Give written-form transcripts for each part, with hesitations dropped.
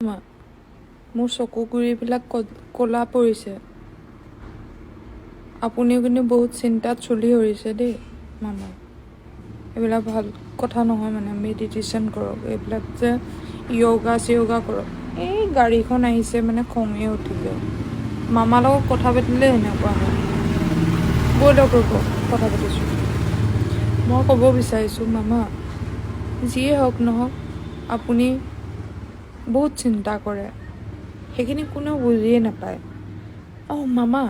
মামা, মোৰ চকু গুৰিবিলাক ক'লা পৰিছে। আপুনিও কিন্তু বহুত চিন্তাত চুলি সৰিছে দেই মামা। এইবিলাক ভাল কথা নহয়, মানে মেডিটেশ্যন কৰক, এইবিলাক যে য়োগা চিয়োগা কৰক। এই গাড়ীখন আহিছে, মানে খঙে উঠি যায়। মামাৰ লগত কথা পাতিলে এনেকুৱা হয়। ব'লক, ৰ'ব, কথা পাতিছোঁ। মই ক'ব বিচাৰিছোঁ মামা, যিয়ে হওক নহওক, আপুনি বহুত চিন্তা কৰে, সেইখিনি কোনেও বুজিয়ে নাপায়। অঁ মামা,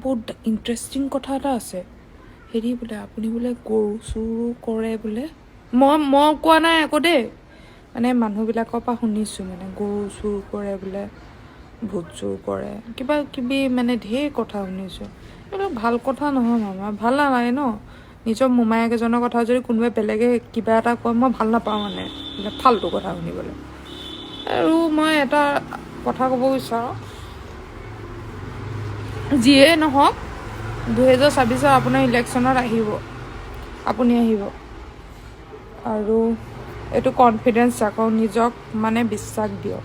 বহুত ইণ্টাৰেষ্টিং কথা এটা আছে। হেৰি বোলে, আপুনি বোলে গৰু চুৰো কৰে বোলে। মই কোৱা নাই আকৌ দেই, মানে মানুহবিলাকৰ পৰা শুনিছোঁ। মানে গৰু চুৰ কৰে বোলে, ভূত চুৰ কৰে, কিবা কিবি, মানে ঢেৰ কথা শুনিছোঁ। এইবিলাক ভাল কথা নহয় মামা, ভাল নালাগে ন। নিজৰ মোমায়েক এজনৰ কথা যদি কোনোবাই বেলেগে কিবা এটা কয়, মই ভাল নাপাওঁ, মানে এইবিলাক ফাল্টু কথা শুনিবলৈ। আৰু মই এটা কথা ক'ব বিচাৰোঁ, যিয়ে নহওক, 2026ৰ আপোনাৰ ইলেকশ্যনত আহিব, আপুনি আহিব। আৰু এইটো কনফিডেঞ্চ ৰাখক, নিজক মানে বিশ্বাস দিয়ক,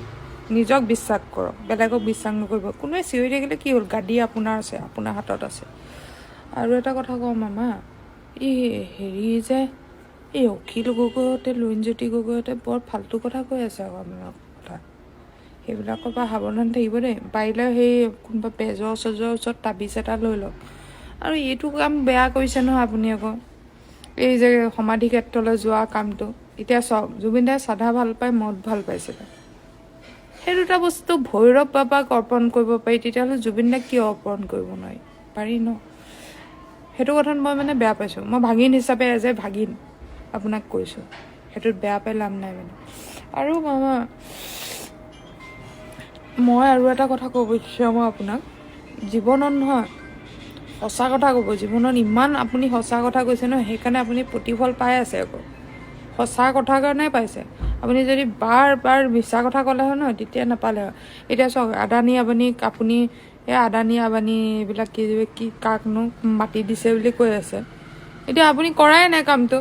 নিজক বিশ্বাস কৰক, বেলেগক বিশ্বাস নকৰিব। কোনোৱে চিঞৰি থাকিলে কি হ'ল? গাদী আপোনাৰ আছে, আপোনাৰ হাতত আছে। আৰু এটা কথা কওঁ মামা, এই হেৰি যে এই অখিল গগৈহঁতে, লুৰিণজ্যোতি গগৈহঁতে বৰ ফাল্টু কথা কৈ আছে আকৌ আপোনাৰ কথা। সেইবিলাকৰ পৰা সাৱধান থাকিব দেই। পাৰিলে সেই কোনোবা বেজৰ চেজৰ ওচৰত তাবিজ এটা লৈ লওক। আৰু এইটো কাম বেয়া কৰিছে নহয় আপুনি আকৌ, এই যে সমাধি ক্ষেত্ৰলৈ যোৱা কামটো। এতিয়া চাওক, জুবিন দাই চাধা ভাল পায়, মদ ভাল পাইছিলে। সেই দুটা বস্তু ভৈৰৱ বাবাক অৰ্পণ কৰিব পাৰি, তেতিয়াহ'লে জুবিন দাক কিয় অৰ্পণ কৰিব নোৱাৰি? পাৰি ন? সেইটো কথাত মই মানে বেয়া পাইছোঁ। মই ভাগিন হিচাপে, এজ এ ভাগিন আপোনাক কৈছোঁ, সেইটোত বেয়া পাই লাভ নাই মানে। আৰু মামা, মই আৰু এটা কথা ক'ব বিচাৰোঁ মই আপোনাক, জীৱনত নহয়, সঁচা কথা ক'ব। জীৱনত ইমান আপুনি সঁচা কথা কৈছে ন, সেইকাৰণে আপুনি প্ৰতিফল পাই আছে আকৌ। সঁচা কথাৰ কাৰণে পাইছে। আপুনি যদি বাৰ বাৰ মিছা কথা ক'লে হয় নহয়, তেতিয়া নাপালে হয়। এতিয়া চাওক, আদানী আবানীক আপুনি, এই আদানী আবানী এইবিলাক কি কি কাকনো মাতি দিছে বুলি কৈ আছে। এতিয়া আপুনি কৰাই নাই কামটো,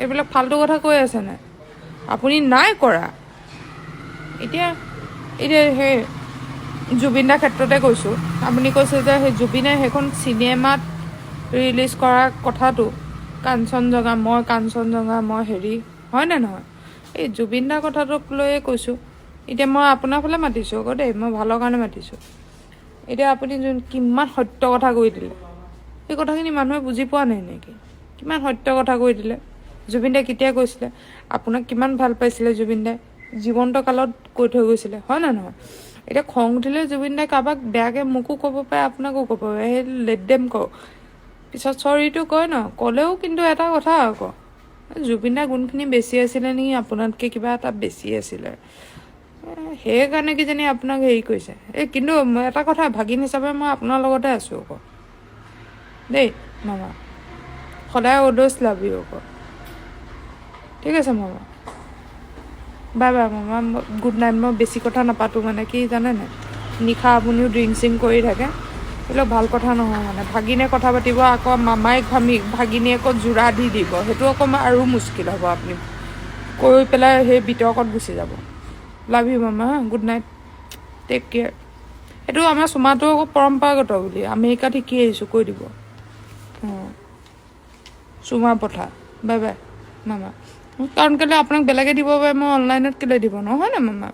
এইবিলাক ফাল্টু কথা কৈ আছে নাই? আপুনি নাই কৰা। এতিয়া এতিয়া সেই জুবিন দাৰ ক্ষেত্ৰতে কৈছোঁ, আপুনি কৈছে যে সেই জুবিনে সেইখন চিনেমাত ৰিলিজ কৰা কথাটো, কাঞ্চনজঙা, মই কাঞ্চনজঙা, মই হেৰি হয়নে নহয়? এই জুবিন দাৰ কথাটোক লৈয়ে কৈছোঁ। এতিয়া মই আপোনাৰ ফালে মাতিছোঁ আকৌ দেই, মই ভালৰ কাৰণে মাতিছোঁ। এতিয়া আপুনি যোন কিমান সত্য কথা কৈ দিলে, সেই কথাখিনি মানুহে বুজি পোৱা নাই নেকি? কিমান সত্য কথা কৈ দিলে। জুবিন দাই কেতিয়া কৈছিলে? আপোনাক কিমান ভাল পাইছিলে জুবিন দাই, জীৱন্ত কালত কৈ থৈ গৈছিলে, হয় নে নহয়? এতিয়া খং উঠিলে জুবিন দাই কাৰোবাক বেয়াকৈ মোকো ক'ব পাৰে, আপোনাকো ক'ব পাৰে। সেই লেট দেম কওঁ, পিছত চৰিটো কয় ন। ক'লেও কিন্তু এটা কথা আকৌ, জুবিন দাৰ গুণখিনি বেছি আছিলে নেকি আপোনাতকৈ? কিবা এটা বেছি আছিলে, সেইকাৰণে কিজানি আপোনাক হেৰি কৰিছে। এই কিন্তু মই এটা কথা, ভাগিন হিচাপে মই আপোনাৰ লগতে আছোঁ আকৌ দেই মামা। সদায় অলৱেজ লাভ you আকৌ। ঠিক আছে মামা, বাই বাই মামা, গুড নাইট। মই বেছি কথা নাপাতোঁ, মানে কি জানে নাই, নিশা আপুনিও ড্ৰিংক চিংক কৰি থাকে, এইবিলাক ভাল কথা নহয়। মানে ভাগিনে কথা পাতিব, আকৌ মামাই ভাগিনীয়েকক যোৰা দি দিব, সেইটো অকণমান আৰু মুস্কিল হ'ব। আপুনি কৈ পেলাই সেই বিতৰ্কত গুচি যাব। লাভ you মামা, গুড নাইট, টেক কেয়াৰ। সেইটো আমাৰ চুমাটো আকৌ পৰম্পৰাগত বুলি আমেৰিকাত শিকি আহিছোঁ, কৈ দিব। অঁ, চুমা পঠা। বাই বাই মামা। কাৰণ কেলৈ আপোনাক বেলেগে দিব পাৰে, মই অনলাইনত কেলৈ দিব নহয় নে মামা?